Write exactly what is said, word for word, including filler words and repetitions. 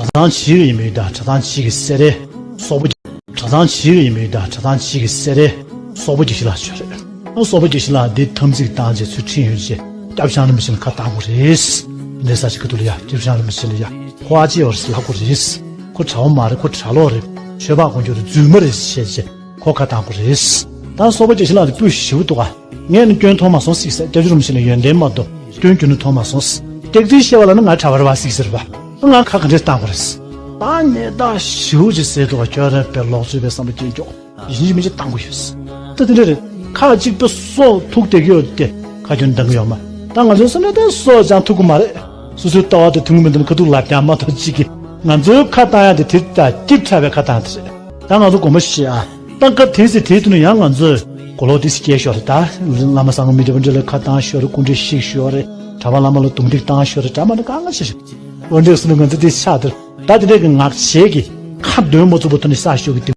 གྲྭ་ཚང་ཕྱི་གི་ཡིན་མོད་ད། གྲྭ་ཚང་ཕྱི་གི་སེ་རའི་སོག་པོ། གྲྭ་ཚང་ཕྱི་གི་ཡིན་མོད་ད། གྲྭ་ཚང་ཕྱི་གི་སེ་རའི་སོག་པོ་རྒྱལ་ཞིང་ལགས་ཆོས་རེད། ཨ་སོག་པོ་རྒྱལ་ཞིང་ལགས་འདི་འཐབ་འཛིང་བཏང་རྗེས་ཚུལ་ཁྲིམས་ཡོད་རྗེས་སྐྱབས་ཆེན་རིན་པོ་ཆེ་ལ་ཁ་བཏང་དགོས་རེད། འདི་ས་ཞིག་གི་ཐུགས་ལ་ཡ། སྐྱབས་ཆེན་རིན་པོ་ཆེ་ལ་ཡ། ཁོ་ཨ་ཅེ་བར་ལབ་དགོས་རེད། ཁོ་གྲྭ་བ་མ་རེད། ཁོ་གྲྭ་ལོག་རེད། ཆོས་པ་དཀོན་མཆོག་རྫུན་མ་རེད་ཞེས་བྱས་ཁོ་ཁ་བཏང་དགོས་རེད། ད་སོག་པོ་རྒྱལ་ཞིང་ལགས་འདི་སྤུས་ཞེ་པོ་འདུག་ག་ངས་ནི་སྐྱོན་མཐོང་མ་སོང་ཟེར། སྐྱབས་རྗེ་རིན་པོ་ཆེ་ལ་ཡོན་ཏན་མ་གཏོགས་སྐྱོན་ཁྱོན་ནས་མཐོང་མ་སོང་། སྐྱག་རྫུན་བཤད་པ་ལ་ནི་ང་གྲྭ་བ་རེད་པ་ཟེར་ཟེར་བ། ང་ཁ་ག་འདྲས་བཏང་དགོས་རེད། ད་ནས་ད་ཞེ་པོ་ཅིག་ཟེར་འདུག་ག་ཁྱོད་རང་དཔེ་ལོག་འཚོས་པའི་བསམ་བློ་སྐྱེ་འཇོག་ཡིན་གཅིག་མིན་གཅིག་བཏང་དགོས་ཡོད། ད་དེ་འདྲ་རེད། ཁ་གཅིག་པོ་སོག་ཐུག་བསྡད་ཀྱི་ཡོད་དེ་ཁ་ཁྱོན་འདང་གི་ཡོད་མ། ད་ང་ཚོའི་བསམ་བློ་དེ་སོག་ཅང་ཐུག་གི་མ་རེད། སོ་སོའི་ལྟ་བ་དེ་ཐུན་མོང་མ་ཡིན་པ་ཁ་ཐུག་ལབ་རྐྱང་མ་གཏོགས་གཅིག་གིས་ང་ཚོའི་ཁ་བཏང་ཡ་དེ་དེ་ལྟར་སྐྱིད་ཕྲ་བའི་ཁ་བཏང་དེ་རེད། ད་ང་ཚོ་དགོངས་པ་བཞེས་ཨ། ད་སྐབས་དེ་ཚེ་དེའི་དུས་ནས་ཡང་ང་ཚོས་གོ་ལོག་དེ་སྐྱེལ་ཤོར་རེད། ད་བླ་མ་སངས་མི་རྒྱ་པ་འདྲ་ལ་ཁ་བཏང་ཤོར་རེད། སྐུ་འདྲ་བཤིག་ཤོར་རེད། གྲྭ་པ་བླ་མ་ལ་རྡུང་རྡེག་བཏང་ཤོར་རེད། གྲྭ་མ་ནི་གང་ག་བྱེད་ཤོར། འོན་ཏེ་སོ་ནི་ང་ཚོ་དེ་ཆགས་དེར་ད་དེ་འདྲ་གི་ངག་བྱས་ཀྱི་ཁ་འདོན་མ་ཚུགས་པ་ཐོག་ནས་ས་ཤོར་གི་དེ།